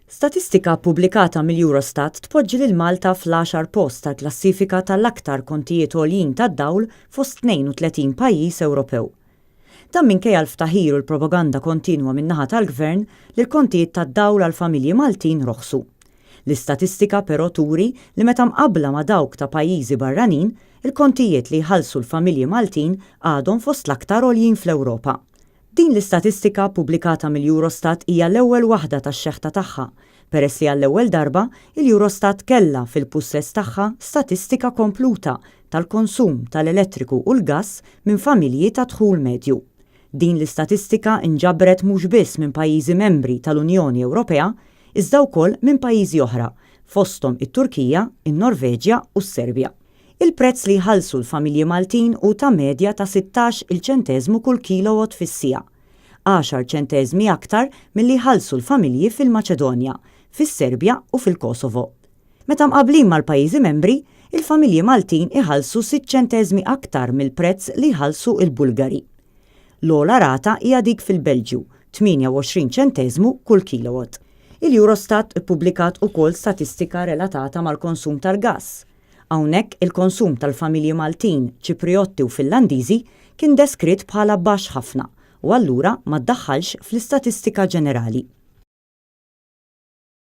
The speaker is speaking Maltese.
Statistika ppubblikata mill-Eurostat tpoġġi lil Malta fl-għaxar post tal-klassifika tal-aktar kontijiet għoljin tad-dawl fost 32 pajjiż Ewropew. Dan minkejja l-ftaħir u l-propaganda kontinwa min-naħa tal-Gvern li l-kontijiet tad-dawl għall-familji Maltin roħsu. L-istatistika però turi li meta mqabbla ma' dawk ta' pajjiżi barranin, il-kontijiet li jħallsu l-familji Maltin għadhom fost l-aktar għoljin fl-Ewropa. Din l-istatistika ppubblikata mill-Eurostat hija l-ewwel waħda tax-xeħta tagħha, peress li għall-ewwel darba, il-Eurostat kellha fil-pussess tagħha statistika kompluta tal-konsum tal-elettriku u l-gass minn familji ta' dħul medju. Din l-istatistika nġabret mhux biss minn pajjiżi membri tal-Unjoni Ewropea, iżda wkoll minn pajjiżi oħra, fosthom it-Turkija, in-Norveġja u s-Serbja. Il-prezz li jħallsu l-familji Maltin hu ta' medja ta' 16 il ċenteżmu kull kilowatt fis-siegħa, għaxar ċenteżmi aktar milli jħallsu l-familji fil-Maċedonja, fis-Serbja u fil-Kosovo. Meta mqabblin mal-pajjiżi membri, il-familji Maltin iħallsu sitt ċenteżmi aktar mill-prezz li jħallsu l-Bulgari. L-ogħla rata hija dik fil-Belġju, 28 ċenteżmu kull kilowatt. Il-Eurostat ippubblikat ukoll statistika relatata mal-konsum tal-gass. Hawnhekk il-konsum tal-familji Maltin, Ċiprijotti u Finlandiżi kien deskritt bħala baxx ħafna u allura ma ddaħħalx fl-istatistika ġenerali.